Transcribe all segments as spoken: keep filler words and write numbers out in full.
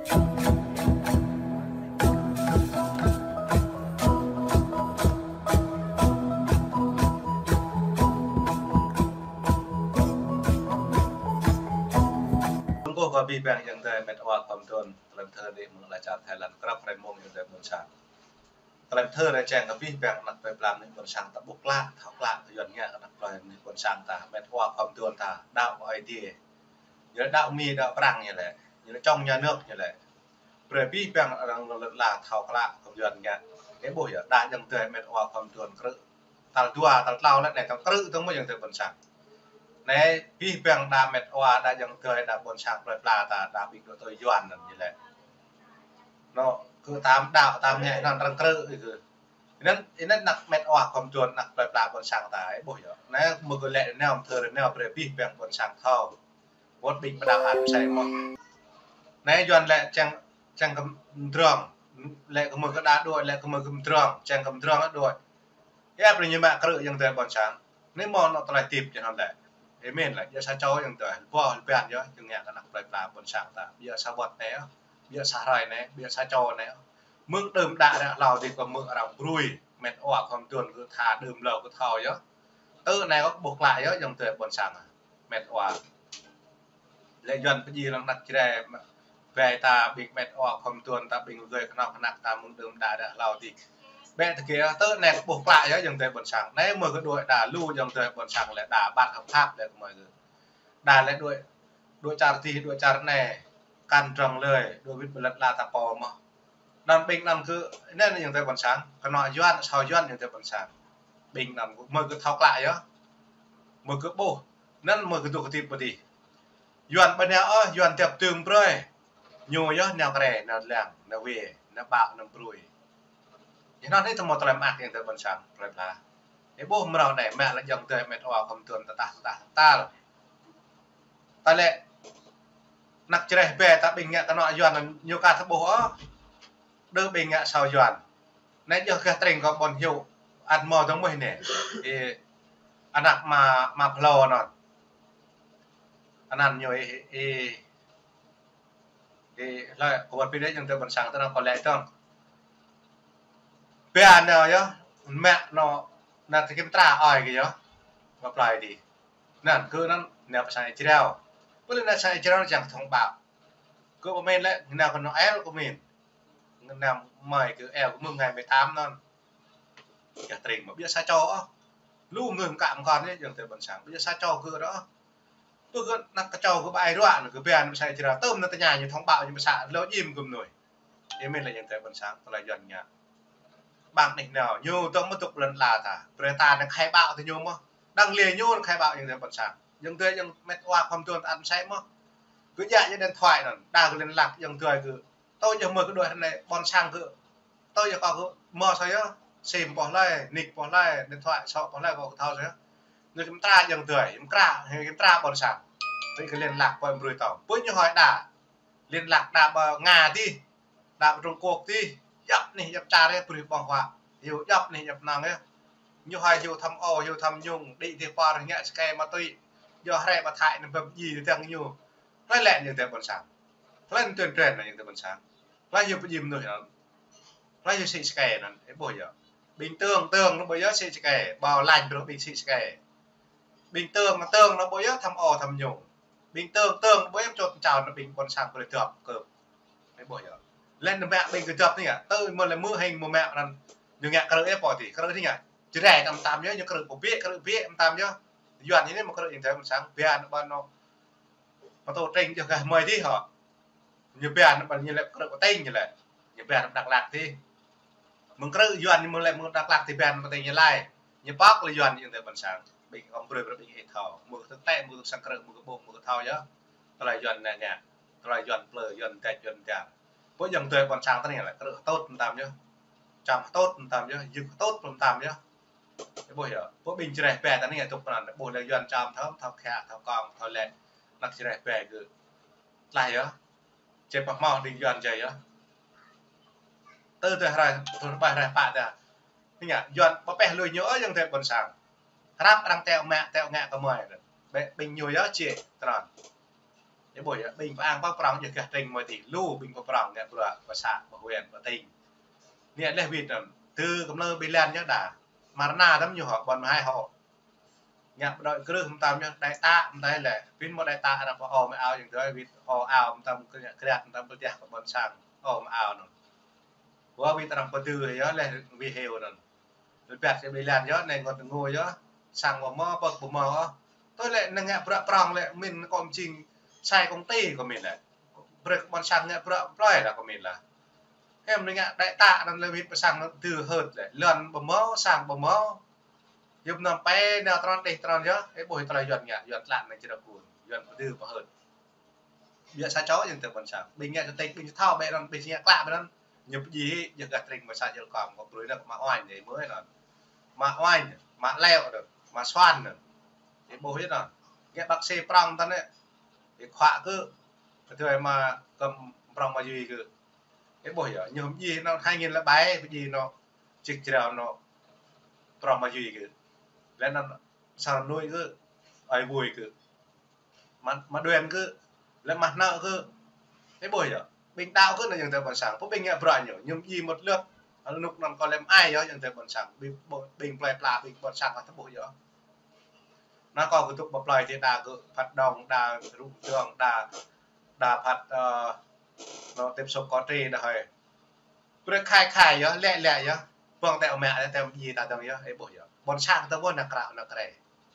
Kơkuh kơ abih bang ayŏng adơi met wa khŏm tŭ, tơlơi thơ đĭ mơ̆ng ala čar Thái Lan, krăp hrơi mông ayŏng adơi ƀôn sang. Tơlơi thơ rai čang kơ abih bang anăk plơi pla mơnuih ƀôn sang ta ƀuh klă, thâo klă kơ Yuan ngă kơ anăk plơi mơnuih ƀôn sang ta, met wa khŏm tŭ ta, đaŏ kơ Ơi Adai. Ñu lĕ đaŏ Mi, đaŏ Prăng ñu lĕ, ñu lĕ čŏng nhà nước ñu lĕ. Brơi abih bang arăng lŏn lĕ la thâo klă kơ Yuan ngă. Ih ƀuh yơh, đa ayŏng adơi met wa khŏm tŭ krư̆. Tal dua, tal klâo lĕ anai tŏng krư̆ tŏng mơ̆ ayŏng adơi ƀôn sang. Anai abih bang đa met wa, đa ayŏng adơi, đa ƀôn sang plơi pla ta, đa ƀing dŏ tui Yuan anŭn ñu lĕ. Nŏ, kơ tam đaŏ, tam ngă anŭn arăng krư̆ ih kơ. Anŭn, anŭn anăk met wa khŏm tŭ anăk plơi pla ƀôn sang ta, ih ƀuh yơh. Anai mơ̆ kơ lĕ nao, thơ nao brơi abih bang ƀôn sang thâo. Wơ̆t ƀing pơđaŏ ăt mơsĕ mơ̆n. Anai Yuan lĕ čang, čang kơ mdrŏng. Lĕ kơ mơ̆ kơ đa đuaĭ, lĕ kơ mơ̆ kơ mdrŏng, čang kơ mdrŏng đuaĭ. Yap lĕ ñu mă krư̆ ayŏng adơi ƀôn sang. Anai mơ̆ nŏ tơlơi hơdip jơnŏm lĕ. Ih mĭn lĕ, ƀiă sa čô ayŏng adơi, boh lĕ ƀiă yơh, jing ngă kơ anăk plơi pla ƀôn sang ta. Ƀiă sa wơ̆t anai, ƀiă sa hrơi anai, ƀiă sa čô anai. Mơ̆ng đưm đă ră hlâo dih kơ mơ̆ arăng brui, met wa khŏm tŭ kơ tha đưm hlâo kơ thâo yơh. Tơ anai kơ ƀuh klă yơh ayŏng adơi ƀôn sang. Met wa. Lĕ Yuan pơjing lăng anăk Jrai, ƀing ta ƀing met wa khŏm tŭ ta ƀing gơ̆ kơnơ̆ng kơnăk ta mơ̆ng đưm đă ră hlâo dih. Ƀĕ tơkê, tơ anai kơ ƀuh klă yơh ayŏng adơi ƀôn sang. Anai mơ̆ kơ đuaĭ đa lu ayŏng adơi ƀôn sang lĕ đa ƀăt hơp hăp lĕ kơ mơi gơ̆. Đa lĕ đuaĭ, đuaĭ čar dih, đuaĭ čar anai, kăn drŏng lơi, đuaĭ wĭt ƀơi lŏn la ta pô mơ̆n. Anŭn ƀing anŭn kơ, anai ayŏng adơi ƀôn sang, kơnơ̆ng Yuan, asâo Yuan ayŏng adơi ƀôn sang. Ƀing anŭn kơ, mơ̆ kơ thâo klă yơh. Mơ̆ kơ ƀuh, anŭn mơ̆ kơ dŏ kơtip pơ dih. Yuan ƀơi anai ôh, Yuan tiap tơm brơi. Ñu yơh nao krê, nao lăng, nao wai, nao ƀaŏ, nao brui. Yơh anŭn anai tơma tơlơi mơak ayŏng adơi ƀôn sang, plơi pla. Ih ƀuh mrâo anai, mă lĕ ayŏng adơi met wa khŏm tŭ tơtah, tơtah, tơtah. Ta lĕ, anăk Jrai ƀĕ ta ƀing ngă kơnơ̆ng Yuan ñu ka thâo ƀuh ôh. Đơ ƀing ngă asâo Yuan. Anai yơh gah tring kơ ƀôn hyu, ăt mơ̆ dơ̆ng mơ̆ anai. Ih, anăk ma, ma phlô anŭn. Anăn ñu ih, ih, ih, hlơi, kơ wơ̆t pĭ đĕ ayŏng adơi ƀôn sang tơ anŭn kơ lĕ tŏng. Ƀiă nao yơh, mă nŏ, anŭn tơkĭm tra ơi kơ yơh. Mă plơi dih. Anŭn, kơ anŭn, nao pơ sang Israel. Pơ lĕ nao sang Israel čang thông báo. Kơ pơmĭn lĕ, nao kơ Noel kơ mĭn. Nao mơi kơ eo kơ mơ̆ng ngày mười tám anŭn. Gah tring mơ̆ ƀiă sa čô ôh. Lu mơ̆ng kă mơkŏn yơh ayŏng adơi ƀôn sang. Ƀiă sa čô kơ đôč. Pơ kơ anăk kơ čô kơ ƀai ruă anŭn kơ ƀiă anŭn pơ sang Israel. Tơm anŭn tơña ñu thông báo ñu pơ sang lŏ jim kơ mơnuih. Ih mĭn lĕ ayŏng adơi ƀôn sang, tơlơi Yuan ngă. Ƀăng anih nao, ñu tŏng mơ̆ dŏ ƀơi lŏn la ta. Brơi ta anŭn khai báo tơ ñu mơ̆. Đang lĕ ñu anŭn khai báo ayŏng adơi ƀôn sang. Ayŏng adơi ayŏng met wa khŏm tŭ ăt mơsĕ mơ̆. Kơ djă yơh điện thoại anŭn, đa kơ liên lạc ayŏng adơi kơ. Tơ yơh mơ̆ kơ đuaĭ anai ƀôn sang kơ. Tơ yơh kơ kơ mơ̆ sa yơh, sim pô hlơi, nick pô hlơi, điện thoại số pô hlơi kơ kơ thâo sa yơh. Ñu kơtưm tra ayŏng adơi, kơtưm tra, kơtưm tra ƀôn sang. Tơ kơ liên lạc pơ brơi tŏng. Pơ ñu hơi đa. Liên lạc đa ƀơ Nga dih, đa ƀơ Trung Quốc dih, djŏp anih djŏp čar yơh, brơi ƀơ̆ng huă. Hyu djŏp anih djŏp năng yơh. Ñu hơi hyu tham ô, hyu tham nhũng, đĭ dih pơ ngă sơkai ma túy. Yua hrơi ƀă Thái anŭn pơjing dih tơng ñu. Hlơi lĕ ayŏng adơi ƀôn sang. Hlơi tuyên truyền anŭn ayŏng adơi ƀôn sang. Hlơi hyu pơjing mơnuih anŭn. Hlơi hyu sĭ sơkai anŭn, ih ƀuh yơh. Ƀing tướng, tướng anŭn ƀu yơh sĭ sơkai, ƀâo lañ brơi ƀing sĭ sơkai. Ƀing tướng, tướng anŭn ƀu yơh tham ô tham nhũng. Ƀing tướng, tướng anŭn ƀu yơh čŏt čao anŭn ƀing ƀôn sang brơi dŏp kơ. Ih ƀuh yơh. Lĕ anŭn mă ƀing kơ dŏp anai yơh. Tơ mơ̆ lĕ mơ̆ hing mơ̆ mă anŭn. Ñu ngă krư̆ yơh pô dih. Krư̆ anai yơh. Jrai tam tam yơh, ñu krư̆ pô ƀiă, krư̆ ƀiă tam tam yơh. Yuan anai mơ̆ krư̆ ayŏng adơi ƀôn sang. Ƀiă anŭn ƀôn anŭn. Mă tô tring yơh gah mơi dih hŏ. Ñu ƀiă anŭn ƀôn ñu lĕ krư̆ pơ tỉnh ñu lĕ. Ñu ƀiă anŭn Dak Lak dih. Mơ̆ng krư̆ Yuan ñu mơ̆ng lĕ mơ̆ng Dak Lak dih ƀiă anŭn pơ tỉnh Gia Lai. Ñu pŏk lĕ Yuan ayŏng adơi ƀôn sang. Ƀing kơ brơi brơi ƀing ih thâo. Mơ̆ kơ tơ̆, mơ̆ kơ sang krư̆, mơ̆ kơ ƀơ̆ng, mơ̆ kơ thâo yơh. Tơlơi Yuan ngă ngă. Tơlơi Yuan plư, Yuan dĕč, Yuan dar. Pô ayŏng adơi ƀôn sang tơ anai lĕ krư̆ hơtŭt mơtam yơh. Čăm hơtŭt mơtam yơh, yŭk hơtŭt mơtam yơh. Ih ƀuh yơh. Pô ƀing Jrai ƀĕ tơ anai yơh tŭk pran. Ih ƀuh lĕ Yuan čăm thâo, thâo khă, thâo kông, thâo lĕ. Anăk Jrai ƀĕ kơ. Tlaih yơh. Čĕ pơhmâo đing Yuan jai yơh. Tơ tơ hrơi, tơ hrơi pă tơ. Anai yơh, Yuan ƀu pĕh lui ñu ôh ayŏng adơi ƀôn sang. Hrăp arăng teo mă, teo ngă kơ mơi. Ƀĕ ƀing ñu yơh čĕ tran. Ih ƀuh yơh, ƀing pơang pơ prŏng yơh gah tring mơi tih lu, ƀing pơ prŏng ngă bruă, pơ să, pơ huyện, pơ tỉnh. Anai lĕ wĭt anŭn, tơ kơmlơ ƀing lăn yơh đa. Mơ̆ng anai tơm ñu hŏ, ƀôn mơhai hŏ. Ngă pơđuaĭ krưh mơtam yơh, đai tă mơtam lĕ. Pin mơ̆ đai tă arăng pơ ôh mơ̆ ao, yang tơi wĭt ôh ao mơtam, kơ ngă krăt mơtam pơtiah kơ ƀôn sang. Ôh mơ̆ ao anŭn. Wă wĭt arăng pơdư yơh lĕ wĭt hyu anŭn. Lĕ biă sĭ ƀing lăn yơh, anai ngot ngui yơh. Sang ƀu mơ̆, pơk ƀu mơ̆. Tui lĕ năng ngă bruă prŏng lĕ, min kơ mơjing sai công ty kơ min lĕ. Brơi kơ ƀôn sang ngă bruă plơi lah kơ min lah. Hiư̆m năng ngă đai tă anŭn lĕ wĭt pơ sang anŭn dư hơ̆t lĕ. Lăn ƀu mơ̆, sang ƀu mơ̆. Yŭp năm pĕ nao trơn đih trơn yơh. Ih ƀuh tơlơi Yuan ngă, Yuan tlăn anai čơrơkun. Yuan pơdư pơhơ̆t. Biă sa čô yang tơi ƀôn sang. Ƀing ngă tơtĕk, ƀing thâo ƀĕ anŭn, ƀing ngă klă ƀĕ anŭn. Ñu pơjing hĭ, yơh gah tring mơ̆ sa jel kơm, kơ brơi anŭn kơ mă oanh anai mơi anŭn. Mă oanh, mă leo anŭn, mă suan anŭn. Ih ƀuh yơh anŭn. Ngă bác sĩ prŏng tơnă. Ih khua kơ, kơ tui mă kơ prŏng mă yui kơ. Ih ƀuh yơh, ñu pơjing anŭn hai nghìn lẻ bảy, pơjing anŭn, čik jrao anŭn, prŏng mă yui kơ. Lĕ anŭn, sa rơnuih kơ, ai vui kơ. Mă, mă đuĕn kơ, lĕ mă hnă kơ. Ih ƀuh yơh, ƀing đaŏ kơ anŭn yang tơi ƀôn sang, pơ ƀing ngă bruă ñu, ñu pơjing một lượt, anŭn nuk anŭn kơ lĕ ai yơh yang tơi ƀôn sang, ƀing, ƀing plơi pla, ƀing ƀôn sang kơ tơƀuh yơh. Anŭn kơ kơdŭp pơ plơi tih đa kơ phat đŏng, đa rŭ dơ̆ng, đa, đa phat, ơ, anŭn tiếp xúc cử tri đa hơi. Brơi khai khai yơh, lĕ lĕ yơh. Ƀơ̆ng tơ̆ mă lĕ tơ̆ ji ta dơ̆ng yơh, ih ƀuh yơh. Ƀôn sang tơ ƀuh ană krao ană krê.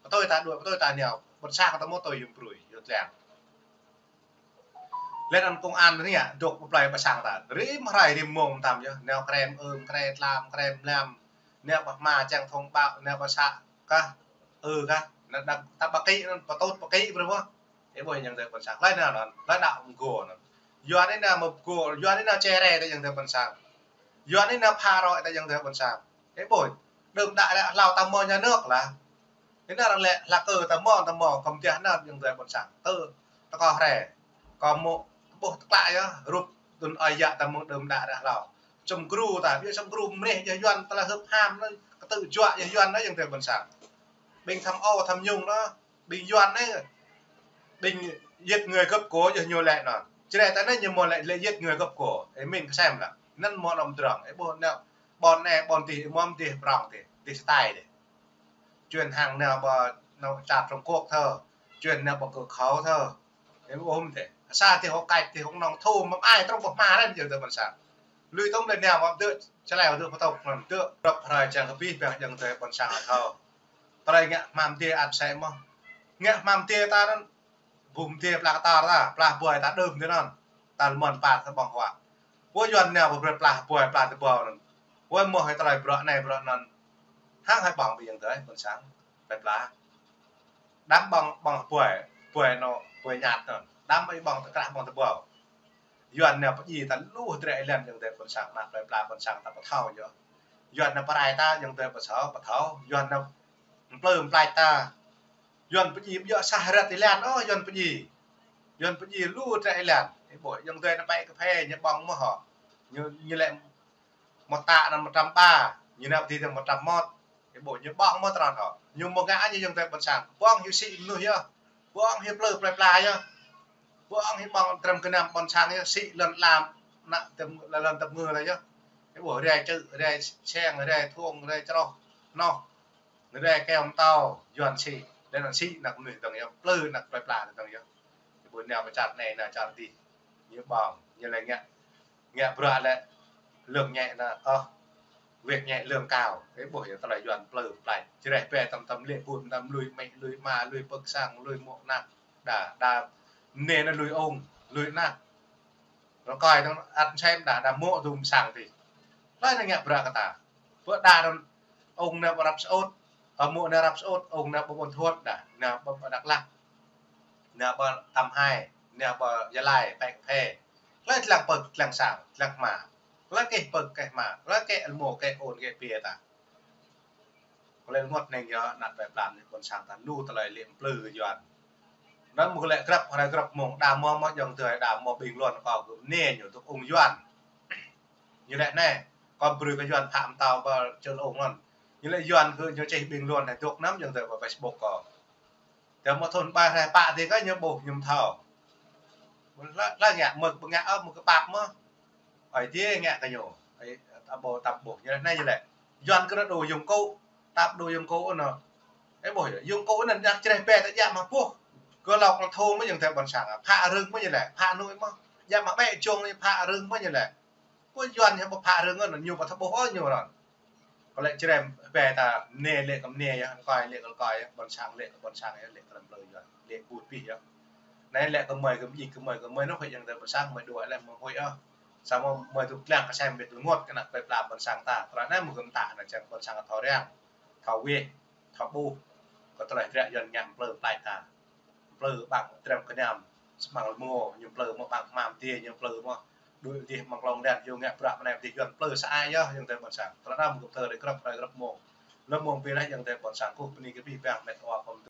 Pơtui ta đuaĭ, pơtui ta nao. Ƀôn sang tơ ƀuh tui yŭm brui, yŭm tlang. Lĕ anŭn công an anai, dŏ pơ plơi pơ sang ta. Rĭm hrơi rĭm mông mơtam yơh. Nao krem ưm, krem tlam, krem mlam. Nao pơ hma čang thông báo, nao pơ să kah, ư kah. Anŭn đa ta pơkĭ anŭn, pơtŭt pơkĭ brơi ƀuh. Ih ƀuh yang tơi ƀôn sang. Hlơi nao anŭn, hlơi nao mơgô anŭn. Yuan anai nao mơgô, Yuan anai nao čere tơ yang tơi ƀôn sang. Yuan anai nao pha roi tơ yang tơi ƀôn sang. Ih ƀuh, đưm đă lĕ hlâo ta mơ̆ nhà nước lah. Anai arăng lĕ hlak kơ ta mơ̆, ta mơ̆, kơ mơtiah anŭn yang tơi ƀôn sang. Tơ, tơ kơ hrơi. Kơ mơ̆, ƀuh tơklă yơh, rup tŭn ơi yă ta mơ̆ đưm đă lĕ hlâo. Čum gru ta, biă čum gru mơneh yơh Yuan tơlơi hưp ham anŭn, kơtư̆ juă yơh Yuan anŭn yang tơi ƀôn sang. Ƀing tham ô tham nhũng anŭn, ƀing Yuan anai, ƀing giết người cướp của yơh ñu lĕ anŭn. Čơđai ta anai ñu mơ̆ lĕ, lĕ giết người cướp của. Ih min kơsem lah. Anŭn mơ̆ anŭn drŏng. Ih ƀuh anŭn ƀôn anai, ƀôn tih, ih mơ̆ tih, prŏng tih, tih style tih. Chuyên hàng nao pơ anŭn čar Trung Quốc thơ. Chuyên nao pơ cửa khẩu thơ. Ih ƀuh ôm tih. Sa tih hŏ kač tih hŏ nong thu mơ̆ng ai trŏng pơ hma lĕ yang tơi ƀôn sang. Lui tơm lĕ nao pơ tơ̆, čơleo tơ̆ pơtŏk anŭn tơ̆. Rŏp hrơi čang kơ pih pĕng yang tơi ƀôn sang thâo. Tơlơi ngă hmam tih ăt sĕ mơ̆. Ngă hmam tih ta anŭn, bum tih pla kơtor ta, pla buai ta đưm tih anŭn. Ta lơmơ̆n pă ta ƀơ̆ng huă. Wơ̆ Yuan nao pơ brơi pla buai, pla tơƀâo anŭn. Wơ̆ mơ̆ hơi tơlơi bruă anai, bruă anŭn. Hăng hơi ƀơ̆ng ƀing yang tơi ƀôn sang. Pơpla. Đăm ƀơ̆ng, ƀơ̆ng buai, buai anŭn, buai ñăt anŭn. Đăm ƀơ̆ng tơkrah ƀơ̆ng tơƀâo. Yuan nao pơjing ta lu hơdră ih lĕ yang tơi ƀôn sang, ană plơi pla ƀôn sang ta pơthâo yơh. Yuan nao pơrai ta yang tơi pơsao, pơthâo. Yuan nao mplư mplač ta. Yuan pơjing ƀiă sah rơ̆t ih lĕ, ôh, Yuan pơjing. Yuan pơjing lu hơdră ih lĕ. Ih ƀuh yang tơi nao pĕ kơphê, ñu ƀơ̆ng mơ̆ hŏ. Ñu, ñu lĕ mơta anŭn một trăm ba, ñu nao pơti tơ̆ một trăm mốt. Ih ƀuh ñu ƀơ̆ng mơ̆ trơn hŏ. Ñu mơ̆ ngă ñu yang tơi ƀôn sang. Ƀơ̆ng hyu sĭ mơnuih yơh. Ƀơ̆ng hyu plư plơi pla yơh. Ƀơ̆ng hyu ƀơ̆ng trơm kơnăm ƀôn sang yơh. Sĭ lŏn lam, ană tơm, lŏn tơm ngư lah yơh. Ih ƀuh rai čư̆, rai seng, rai thuông, rai čroh. Noh. Rai keo mơtâo, Yuan sĭ. Lĕ anŭn sĭ ană mơnuih dơ̆ng yơh. Plư ană plơi pla dơ̆ng yơh. Ih ƀuh nao pơ čar anai, nao čar adih. Ñu ƀơ̆ng, ñu lĕ ngă, ngă bruă lĕ lương nhẹ anŭn, ơ, việc nhẹ lương cao. Ih ƀuh yơh tơlơi Yuan plư plač. Čơđai pĕ tơm tơm lĕ ƀun tơm lui amĭ, lui ama, lui pơ̆k sang, lui mô̆ ană. Đa, đa, mơnê anŭn lui ung, lui ană. Rơkơi tơm ăt sem đa, đa mô̆ dŭm sang tih. Hlơi nao ngă bruă kơ ta. Pơ đa anŭn ung nao pơ Arab Saudi, ơ, mô̆ nao Arab Saudi, ung nao pơ Buôn Thuột đa, nao pơ, pơ Dak Lak. Nao pơ Tam Hai, nao pơ Gia Lai, pĕ kơphê. Hlơi tlang pơ̆k, tlang sang, tlang hma. Hlơi kĕ pơ̆k, kĕ hma. Hlơi kĕ almô, kĕ ôn, kĕ pia ta. Hlơi rơngot anai yơh, ană plơi pla ƀôn sang ta lu tơlơi lĕ mplư kơ Yuan. Anŭn mơ̆ lĕ grăp, hrơi grăp mông, đa mơ̆ mơ̆ yang tơi, đa mơ̆ ƀing lŏn kơ kơ mơnê ñu tŭk ung Yuan. Ñu lĕ anai, kơ brơi kơ Yuan phă mơtâo pơ čư̆ ung anŭn. Ñu lĕ Yuan kơ ñu čih ƀing lŏn anai dŏ anăm yang tơi pơ Facebook kơ. Tơdah mơ̆ thun ƀai hrơi pă tih kơ ñu ƀuh ñu mơthâo. Lă, lă ngă mơ̆, ƀu ngă ôh, mơ̆ kơ pap mơ̆. Ơi, djơ̆ ngă kơ ñu. Ơi, ta ƀuh, ta ƀuh, ñu lĕ anai ñu lĕ. Yuan kơ anŭn đủ dụng cụ, ta ƀu đủ dụng cụ anŭn. Ơi, ƀuh, dụng cụ anŭn ñu čreh bĕ ta djă mă ƀuh. Kơ lŏk kơ thô mơ̆ yơ̆ng tơ ƀôn sang. Phă rơ̆ng mơ̆ ñu lĕ, phă nui mơ̆. Djă mă ƀĕ čông anai phă rơ̆ng mơ̆ ñu lĕ. Kơ Yuan ñu ƀu phă rơ̆ng anŭn, ñu ƀu thâo ƀuh ôh ñu rŏn. Kơ lĕ čreh bĕ ta mơnê lĕ kơ mơnê yơh, rơkơi lĕ kơ rơkơi yơh, ƀôn sang lĕ kơ ƀôn sang yơh, lĕ kơ plư Yuan, lĕ ƀut pih yơh. Anai lĕ kơ mơi kơ mơi, kơ mơi kơ mơi anŭn hơi yơ̆ng tơ ƀôn sang, mơi đuaĭ lĕ mơi hơi ôh. Samơ̆ mơi tŭ lăng kơ sem ƀĕ tŭ ngŏt kơ ană plơi pla ƀôn sang ta. Tơlơi anai mơ̆ gơ̆m ta anai čang ƀôn sang thâo răng, thâo weh, thâo ƀuh, kơ tơlơi dră Yuan ngă plư plai ta. Plư ƀăng trem kơnam, samăng lơmô, ñu plư mơ̆ ƀăng hmam dih, ñu plư mơ̆ đuaĭ dih mơ̆ng klông đen, yua ngă bruă mơnai dih Yuan plư sa ai yơh, yơ̆ng tơ ƀôn sang. Tơlơi anai mơ̆ gơ̆m thơ rơi grăp, rơi grăp mông. Lơ̆m mông pi lĕ yơ̆ng tơ ƀôn sang, kơ bơni kơ abih bang met wa pơm